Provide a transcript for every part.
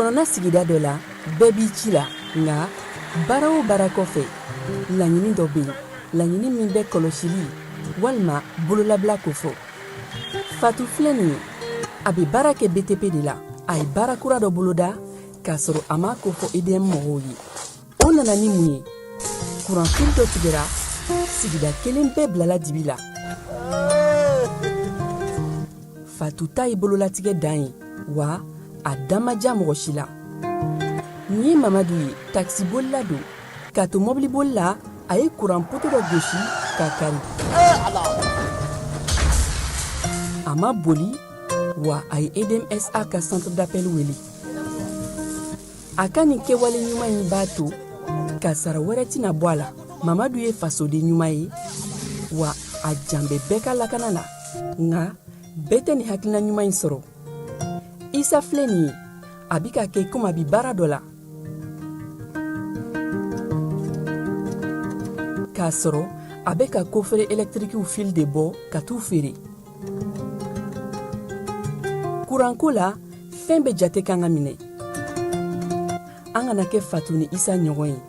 Dugukɔnɔna sigida dɔ la, bɛɛ b'i ci la, nka baara o baara kɔfɛ, laɲini dɔ bɛ yen, laɲini min bɛ kɔlɔsili walima bololabila kofɔ. Fatu filɛ nin ye, a bɛ baara kɛ BTP de la. A ye baara kura dɔ boloda k'a sɔrɔ a m'a kofɔ EDM mɔgɔw ye. O nana ni mun ye? Kuranfili dɔ tigɛra, sigida kelen bɛɛ bilala dibi la. Fatu ta ye bololatigɛ dan ye, wa a da ma diya mɔgɔ si la. Nin ye Mamadu ye, takisibolila don. K'a to mɔbiliboli la, a ye kuran poto dɔ gosi k'a kari. A ma boli, wa a ye EDM-SA ka centre d'appel wele. A ka nin kɛwale ɲuman in b'a to kasara wɛrɛ tɛna bɔ a la. Mamadu ye fasoden ɲuman ye, wa a jan bɛ bɛɛ ka lakana la. Nka bɛɛ tɛ nin hakilina ɲuman in sɔrɔ. Isa filɛ nin ye, a bɛ ka kɛ komi a bɛ baara dɔ la, k'a sɔrɔ a bɛ ka kofere ɛlɛtirikiw fili de bɔ ka t'u feere. Kuranko la, fɛn bɛɛ jate kan ka minɛ. An kana kɛ Fatu ni Isa ɲɔgɔn ye,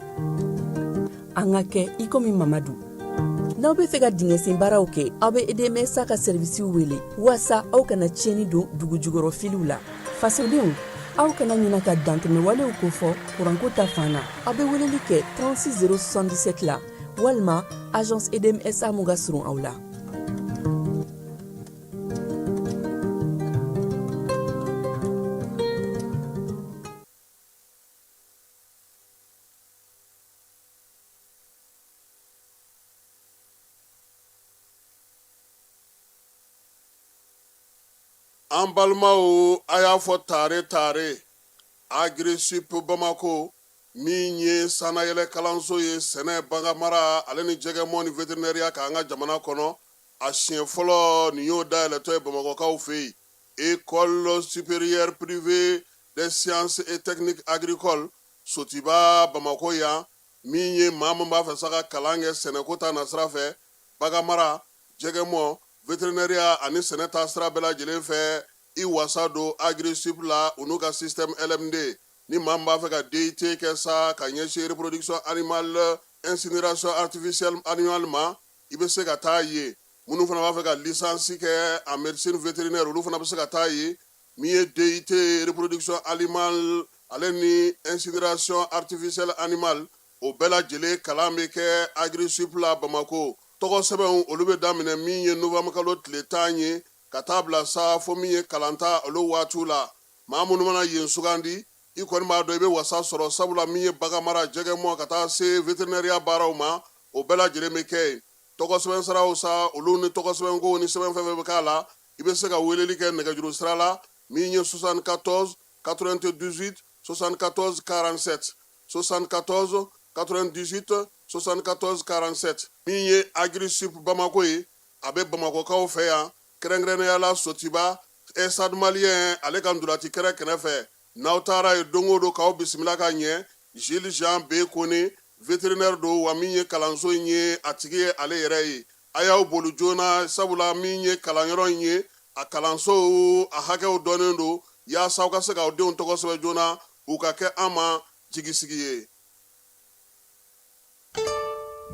an ka kɛ i komi Mamadu. N'aw bɛ fɛ ka dingɛsen baaraw kɛ, aw bɛ EDMSA ka sɛrivisiw wele waasa aw kana tiɲɛni don dugujukɔrɔ filiw la. Fasodenw, aw kana ɲina ka dantɛmɛwalew kofɔ kuranko ta fan na. Aw bɛ weleli kɛ 36 077 la walima agence EDMSA mun ka surun aw la. An balimaw, a y'a fɔ tare tare Agrisip Bamako min ye sannayɛlɛ kalanso ye sɛnɛ, baganmara ale ni jɛgɛmɔ ni veterinɛriya kan an ka jamana kɔnɔ, a siɲɛ fɔlɔ nin y'o dayɛlɛtɔ ye Bamakɔkaw fɛ yen. École supérieure privée des sciences et techniques agricoles Sotiba Bamakɔ yan, min ye maa min b'a fɛ sa ka kalan kɛ sɛnɛko ta nasira fɛ, baganmara, jɛgɛmɔ, veterinɛriya ani sɛnɛ ta sira bɛɛ lajɛlen fɛ, i wasa don Agrisip la u n'u ka système LMD. Ni maa min b'a fɛ ka DUT kɛ sa ka ɲɛsin reproduction animale, incinération artificielle animale ma, i bɛ se ka taa yen. Minnu fana b'a fɛ ka licence kɛ en médecine vétérinaire, olu fana bɛ se ka taa yen. Min ye DUT reproduction animale ale ni incinération artificielle animale, o bɛɛ lajɛlen kalan bɛ kɛ Agrisip la Bamakɔ. Tɔgɔ sɛbɛnw olu bɛ daminɛ min ye novembre kalo tile 10 ye ka taa bila sa fo min ye kalanta olu waatiw la. Maa minnu mana yen sugandi, i kɔni b'a dɔn i bɛ wasa sɔrɔ, sabula min ye baganmara, jɛgɛmɔ ka taa se veterinɛriya baaraw ma, o bɛɛ lajɛlen bɛ kɛ yen. Tɔgɔ sɛbɛn siraw sa, olu ni tɔgɔ sɛbɛnkow ni sɛbɛn fɛn fɛn bɛ k'a la, i bɛ se ka weleli kɛ nɛgɛjuru sira la min ye 74 98 74 47, 74 98 74 47. Min ye Agrisip Bamako ye, a bɛ Bamakɔkaw fɛ yan, kɛrɛnkɛrɛnnenya la Sotiba, Stade Malien ale ka ntolaci kɛrɛ kɛrɛfɛ. N'aw taara yen don o don k'aw bisimila ka ɲɛ. Gilles Jean B Kone, vétérinaire don, wa min ye kalanso in ye a tigi ye ale yɛrɛ ye. A y'aw boli joona, sabula min ye kalanyɔrɔ in ye, a kalansow a hakɛw dɔnnen don, yaasa aw ka se k'aw denw tɔgɔ sɛbɛn joona, u ka kɛ an ma jigisigi ye.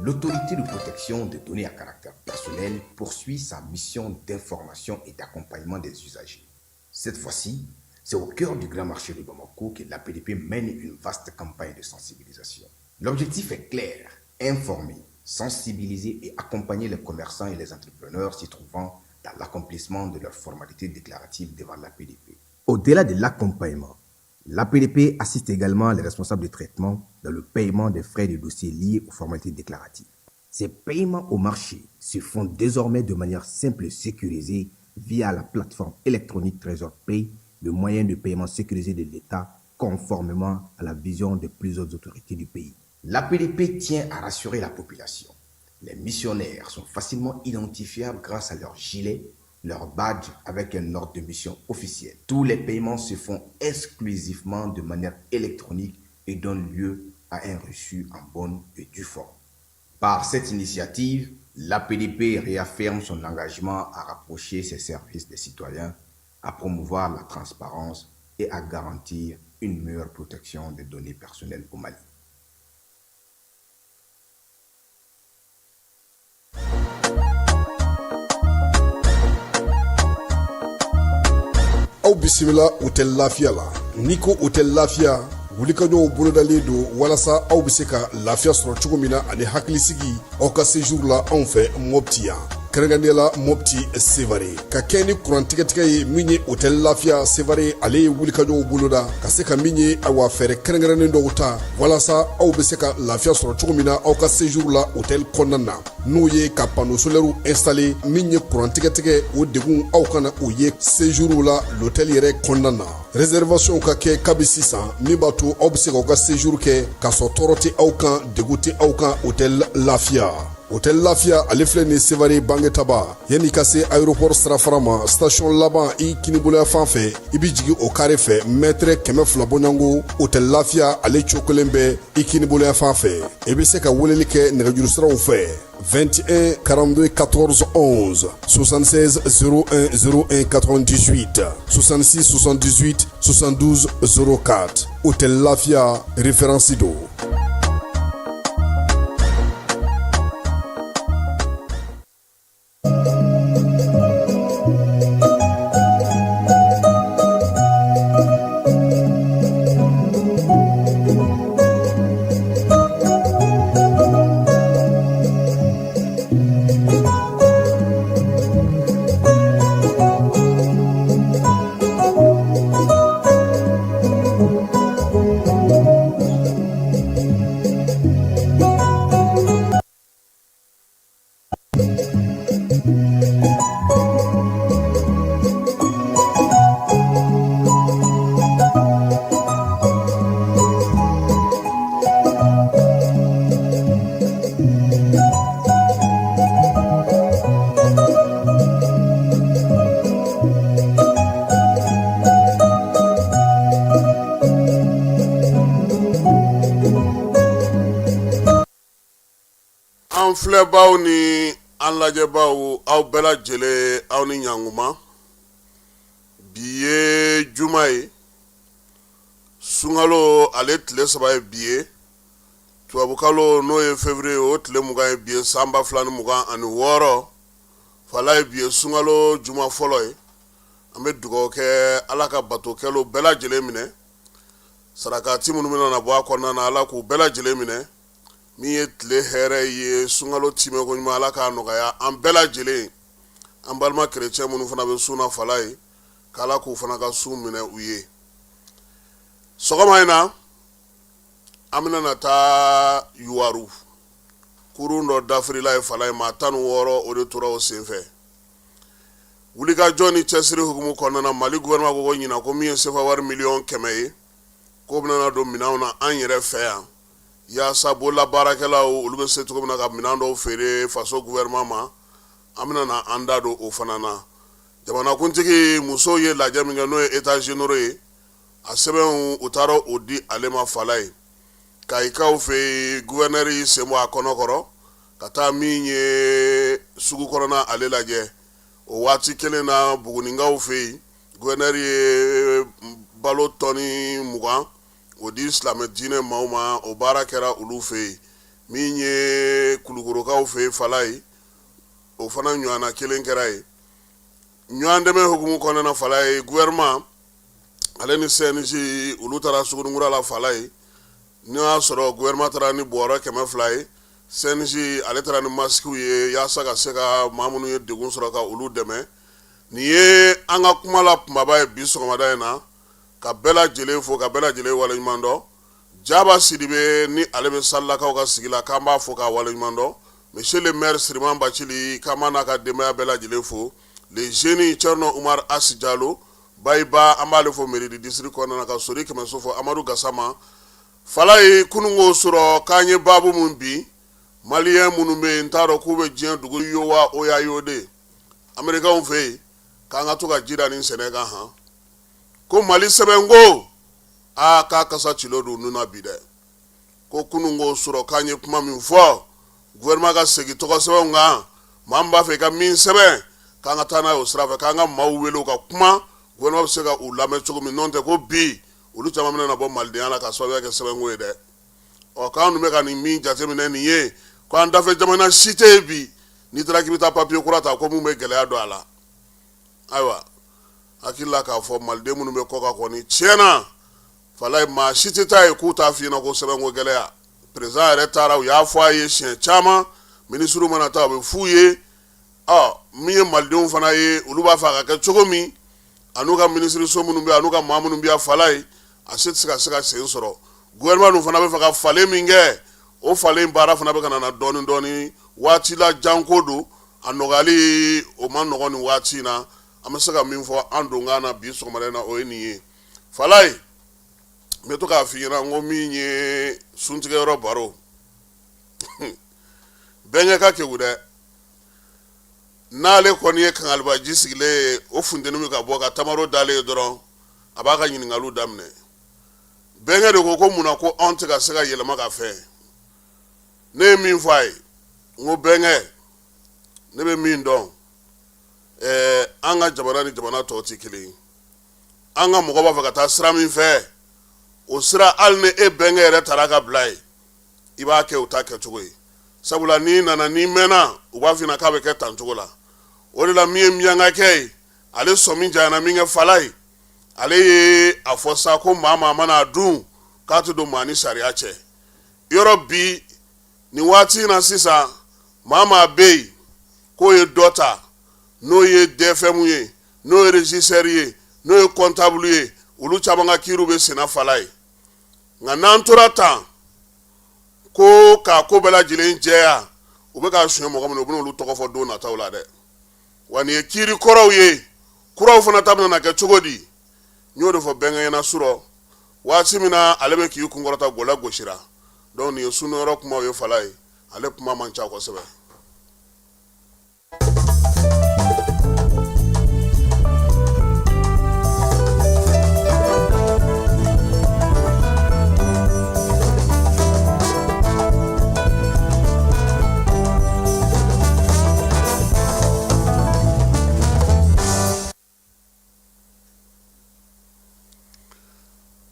L'autorité de protection des données à caractère personnel poursuit sa mission d'information et d'accompagnement des usagers. Cette fois-ci, c'est au cœur du grand marché de Bamako que l'APDP mène une vaste campagne de sensibilisation. L'objectif est clair, informer, sensibiliser et accompagner les commerçants et les entrepreneurs s'y trouvant dans l'accomplissement de leurs formalités déclaratives devant l'APDP. Au-delà de l'accompagnement, l'APDP assiste également les responsables de traitement dans le paiement des frais de dossier liés aux formalités déclaratives. Ces paiements au marché se font désormais de manière simple et sécurisée via la plateforme électronique Trésor Pay, le moyen de paiement sécurisé de l'État conformément à la vision des plus hautes autorités du pays. L'APDP tient à rassurer la population. Les missionnaires sont facilement identifiables grâce à leur gilet, leur badge avec un ordre de mission officiel. Tous les paiements se font exclusivement de manière électronique et donnent lieu à un reçu en bonne et due forme. Par cette initiative, l'APDP réaffirme son engagement à rapprocher ses services des citoyens, à promouvoir la transparence et à garantir une meilleure protection des données personnelles au Mali. Aw bisimila hôtel Lafiya la. N'i ko hôtel Lafiya, wulikajɔw bolodalen don walasa aw bɛ se ka lafiya sɔrɔ cogo min na ani hakilisigi aw ka séjour la anw fɛ Mopti yan, kɛrɛnkɛrɛnnenya la Mopti Sevare. Ka kɛ ni kuran tigɛtigɛ ye min ye hôtel Lafiya Sevare, ale ye wulikajɔw boloda ka se ka min ye awa fɛɛrɛ kɛrɛnkɛrɛnnen dɔw ta walasa aw bɛ se ka lafiya sɔrɔ cogo min na aw ka séjour la hôtel kɔnɔna na, n'o ye ka panneau solaire installer. Min ye kuran tigɛtigɛ, o degun aw kana o ye séjour la l'hôtel yɛrɛ kɔnɔna na. Réservation ka kɛ kabi sisan, min b'a to aw bɛ se k'aw ka séjour kɛ k'a sɔrɔ tɔɔrɔ tɛ aw kan, degun tɛ aw kan. Hôtel Lafiya, hôtel Lafiya, ale filɛ nin Sevare Bangetaba, yanni ka se aéroport sirafara ma, station laban i kiniboloya fan fɛ, i bɛ jigin o carré fɛ, mètre 200 bɔɲɔgɔnko, hôtel Lafiya ale cokolen bɛ i kiniboloya fan fɛ. I bɛ se ka weleli kɛ nɛgɛjuru siraw fɛ: 21 42 14 11, 76 01 01 98, 66 78 72 04. Hôtel Lafia, référence don. An filɛbaw ni an lajɛbaw, aw bɛɛ lajɛlen, aw ni ɲankuma. Bi ye juma ye, sunkalo ale tile 3 ye bi ye, tubabukalo n'o ye février, o tile 20 ye bi ye, san 2026. Fala ye, bi ye sunkalo juma fɔlɔ ye. An bɛ dugawu kɛ Ala ka batokɛlaw bɛɛ lajɛlen minɛ, sarakati minnu bɛna na bɔ a kɔnɔna na, Ala k'u bɛɛ lajɛlen minɛ. Min ye tile hɛrɛ ye, sunkalo timɛko ɲuman, Ala k'a nɔgɔya an bɛɛ lajɛlen. An balima kerecɛn minnu fana bɛ sun na, fala ye, k'Ala k'u fana ka sun minɛ u ye. Sɔgɔma in na, an bɛna na taa Yuwaru, kurun dɔ dafirila ye, fala ye, maa 16 o de tora o senfɛ. Wulikajɔ ni cɛsiri hukumu kɔnɔna na, Mali gouvernement ko ko ɲinan, ko min ye sefa wari miliyɔn 100 ye, k'o bɛna na don minɛnw na an yɛrɛ fɛ yan, yaasa bololabaarakɛlaw olu bɛ se cogo min na ka minɛn dɔw feere faso gouvernement ma. An bɛna na an da don o fana na. Jamanakuntigi musow ye lajɛ min kɛ, n'o ye états généraux ye, a sɛbɛnw u taara o di ale ma. Fala ye, Kayikaw fɛ yen, gouverneur y'i sen bɔ a kɔnɔ kɔrɔ ka taa min ye sugu kɔnɔna ale lajɛ. O waati kelen na, Buguninkaw fɛ yen, gouverneur ye balo tɔni 20 o di silamɛ diinɛ maaw ma. O baara kɛra olu fɛ yen. Min ye Kulukorokaw fɛ yen, fala ye, o fana ɲɔgɔnna kelen kɛra yen. Ɲɔgɔn dɛmɛ hukumu kɔnɔna, fala ye, gouvernement ale ni CNJ olu taara Suguninkura la. Fala ye, n'o y'a sɔrɔ gouvernement taara ni bɔrɔ 200 ye, CNJ ale taara ni masikiw ye, yaasa ka se ka maa minnu ye degun sɔrɔ ka olu dɛmɛ. Nin ye an ka kuma la kunbaba ye bi sɔgɔmada in na. Ka bɛɛ lajɛlen fo, ka bɛɛ lajɛlen waleɲuman dɔn. Jaba Sidibe ni ale bɛ Salilakaw ka sigi la, k'an b'a fo k'a waleɲuman dɔn. Monsieur le maire Siriman Bacili, k'an b'a n'a ka denbaya bɛɛ lajɛlen fo. Le jeune Thierno Umar Asi Jalo Bayiba, an b'ale fo mairie du district kɔnɔna na. Ka Sori Kɛmɛso fo, Amadu Gasama. Fala ye, kununko sɔrɔ k'an ye baabu min bi, maliyɛn minnu bɛ yen, n t'a dɔn k'u bɛ diɲɛ dugu Iowa Ohio de Amerikanw fɛ yen, k'an ka to ka ji da nin sɛnɛ kan han. Ko Mali sɛbɛnko, aa, k'a kasa cilen don nun na bi dɛ. Ko kununko sɔrɔ k'an ye kuma min fɔ, gouvernement ka segin tɔgɔ sɛbɛnw kan, maa min b'a fɛ i ka min sɛbɛn, k'an ka taa n'a ye o sira fɛ, k'an ka maaw wele u ka kuma, gouvernement bɛ se ka u lamɛn cogo min. N'o tɛ, ko bi Olu caman bɛna na bɔ malidenya la ka sababuya kɛ sɛbɛnko ye dɛ. Ɔ, k'an dun bɛ ka nin min jateminɛ nin ye, ko an dafɛ jamana si tɛ yen bi n'i taara k'i bɛ taa papiye kura ta, ko mun bɛ gɛlɛya don a la. Ayiwa, hakili la k'a fɔ maliden minnu bɛ kɔkan kɔni, tiɲɛ na falayi, maa si tɛ taa yen k'u t'a f'i ɲɛna ko sɛbɛnko gɛlɛya. Président yɛrɛ taara, u y'a fɔ a ye siɲɛ caman, minisiriw mana taa, u bɛ f'u ye. Ɔ, min ye malidenw fana ye, olu b'a fɛ a ka kɛ cogo min, an'u ka minisiriso minnu bɛ, an'u ka maa minnu bɛ yan falayi, a si tɛ se ka sen sɔrɔ. Gouvernement dun fana bɛ fɛ ka falen min kɛ, o falen baara fana bɛ ka na dɔɔnin dɔɔnin. Waati la janko don, a nɔgɔyali o ma nɔgɔn nin waati in na. An bɛ se ka min fɔ an donkan na bi sɔgɔmada in na, o ye nin ye falayi. N bɛ to k'a f'i ɲɛna n ko min ye suntigɛyɔrɔ baro, bɛnkɛ ka kegu dɛ. N'ale kɔni ye kangalibaji sigilen ye, o funteni bɛ ka bɔ ka tamaro dalen ye dɔrɔn, a b'a ka ɲininkaliw daminɛ. Bɛnkɛ de ko ko munna ko anw tɛ ka se ka yɛlɛma ka fɛn. Ne ye min fɔ a ye, n ko bɛnkɛ, ne bɛ min dɔn, an ka jamana ni jamana tɔw tɛ kelen ye. An ka mɔgɔ b'a fɛ ka taa sira min fɛ, o sira, hali ni e bɛnkɛ yɛrɛ taara ka bila yen, i b'a kɛ u ta kɛcogo ye. Sabula n'i nana, n'i mɛnna, u b'a f'i ɲɛna k'a bɛ kɛ tan cogo la. O de la, min ye miyankakɛ ye, ale sɔmi janyana min kɛ falayi, ale ye a fɔ sa ko maa maa mana a dun, k'a tɛ don maa ni sariya cɛ. Yɔrɔ bi nin waati in na sisan, maa maa bɛ yen k'o ye dɔ ta, n'o ye DFM ye, n'o ye régisseur ye, n'o ye comptable ye, olu caman ka kiiriw bɛ senna falayi. Nka n'an tora tan ko k'a ko bɛɛ lajɛlen jɛya, u bɛ k'a suɲɛ mɔgɔ min, u bɛna olu tɔgɔ fɔ don nataw la dɛ. Wa nin ye kiiri kɔrɔw ye, kuraw fana ta bɛna kɛ cogo di? N y'o de fɔ bɛnkɛ ɲɛna surɔ, waati min na ale bɛ k'i kunkɔrɔta, gɔlɛ gosira. Donc nin ye sunyɔrɔ kumaw ye falayi, ale kuma man ca kosɛbɛ.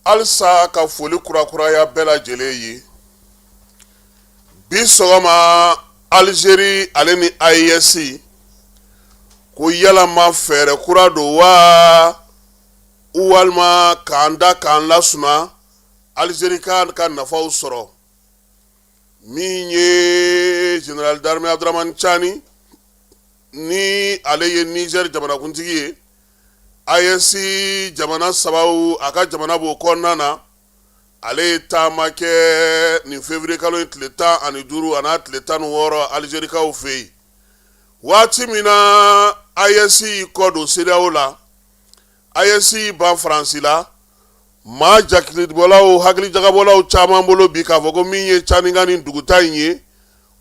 Halisa ka foli kurakuraya bɛɛ lajɛlen ye bi sɔgɔma. Alizeri ale ni AES ko yalama fɛɛrɛ kura don wa, walima k'an da k'an lasuma Alizeri ka ka nafaw sɔrɔ. Min ye général d'armée Abdramani Cani, ni ale ye Niger jamanakuntigi ye, AES jamana sabaw, a ka jamana b'o kɔnɔna na. Ale ye taama kɛ nin février kalo in tile 15 a n'a tile 16 Alizerikaw fɛ yen, waati min na AES y'i kɔ don CEDEAO la, AES y'i ban Faransi la. Maa jakilibɔlaw, hakilijagabɔlaw caman bolo bi k'a fɔ ko min ye Cani ka nin duguta in ye,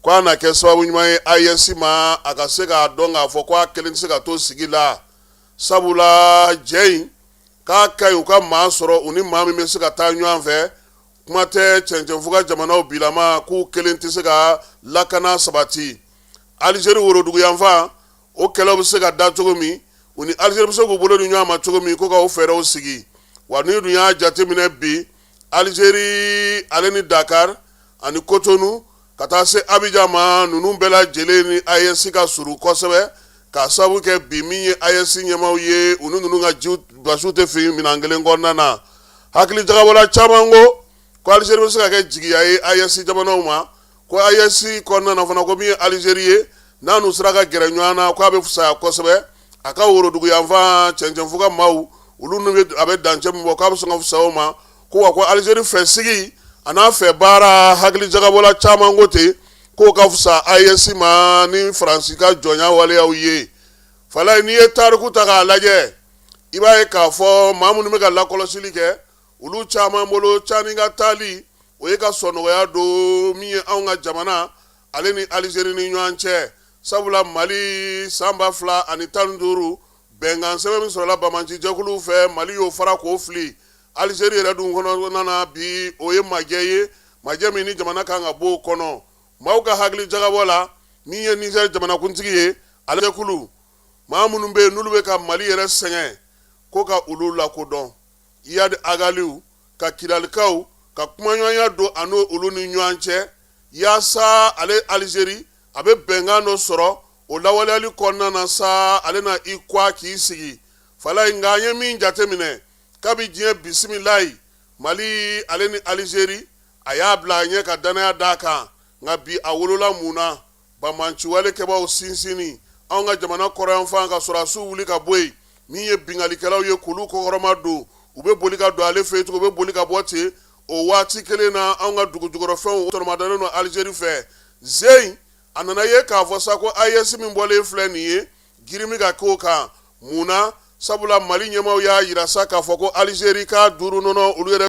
ko a na kɛ sababu ɲuman ye AES ma, a ka se k'a dɔn k'a fɔ ko a kelen tɛ se ka to sigi la. Sabula jɛ in k'a ka ɲi u ka maa sɔrɔ, u ni maa min bɛ se ka taa ɲɔgɔn fɛ. Kuma tɛ cɛncɛnfuga jamanaw bilama k'u kelen tɛ se ka lakana sabati. Alizeri woroduguyanfan, o kɛlɛw bɛ se ka da cogo min, u ni Alizeri bɛ se k'u bolo di ɲɔgɔn ma cogo min, ko ka o fɛɛrɛw sigi. Wa n'i dun y'a jateminɛ bi, Alizeri ale ni Dakar ani Kotonu ka taa se Abijan ma, ninnu bɛɛ lajɛlen ni AES ka surun kosɛbɛ, k'a sababu kɛ bi min ye AES ɲɛmaaw ye, u ni ninnu ka jiw basiw tɛ fin minɛn kelen kɔnɔna na. Hakilijagabɔla caman ko ko Alizeri bɛ se ka kɛ jigiya ye AES jamanaw ma, ko AES kɔnɔna na fana, ko min ye Alizeri ye, n'a n'u sera ka gɛrɛ ɲɔgɔn na, k'a bɛ fisaya kosɛbɛ. A ka woroduguyanfan cɛncɛnfuga maaw, olu n'u bɛ a bɛ dancɛ min bɔ, k'a bɛ sɔn ka fisaya o ma. Ko wa ko Alizeri fɛ sigi a n'a fɛ baara, hakilijagabɔla caman ko ten k'o ka fisa AES ma ni Faransi ka jɔnya waleyaw ye. Falayi, n'i ye tariku ta k'a lajɛ, i b'a ye k'a fɔ maa minnu bɛ ka lakɔlɔsili kɛ, olu caman bolo Cani ka taali, o ye ka sɔnɔgɔya don min ye anw ka jamana ale ni Alizeri ni ɲɔgɔn cɛ. Sabula Mali san 2015 bɛnkan sɛbɛn min sɔrɔla banbaanci jɛkuluw fɛ, Mali y'o fara k'o fili. Alizeri yɛrɛ dun kɔnɔna na bi, o ye majɛ ye, majɛ min ni jamana kan ka bɔ o kɔnɔ. Maaw ka hakili jagabɔ la, min ye Nizɛri jamanakuntigi ye, ale jɛkulu maa minnu bɛ yen n'olu bɛ ka Mali yɛrɛ sɛgɛn, ko ka olu lakodɔn, Iyad Ag Ghaliw. ka Kidalikaw ka kumaɲɔgɔnya don a n'o olu ni ɲɔgɔn cɛ, yaasa ale Alizeri a bɛ bɛnkan dɔ sɔrɔ o lawaleyali kɔnɔna na sa, ale na i kwa k'i sigi falayi. Nka an ye min jateminɛ kabi diɲɛ bisimilayi, Mali ale ni Alizeri a y'a bila a ɲɛ ka dannaya d'a kan, nka bi a wolola mun na? Banbaanciwale kɛbaaw sinsinni anw ka jamana kɔrɔnyanfan ka sɔrɔdasiw wuli ka bɔ yen, min ye binkannikɛlaw ye k'olu kɔkɔrɔma don, u bɛ boli ka don ale fɛ yen tugun, u bɛ boli ka bɔ ten. O waati kelen na, anw ka dugu jukɔrɔfɛnw tɔnɔmadannen don Alizeri fɛ zen. A nana ye k'a fɔ sa ko AES min bɔlen filɛ nin ye, girin ka k'o kan. Mun na? Sabula Mali ɲɛmaaw y'a jira sa k'a fɔ ko Alizeri ka duuru nɔnɔ olu yɛrɛ.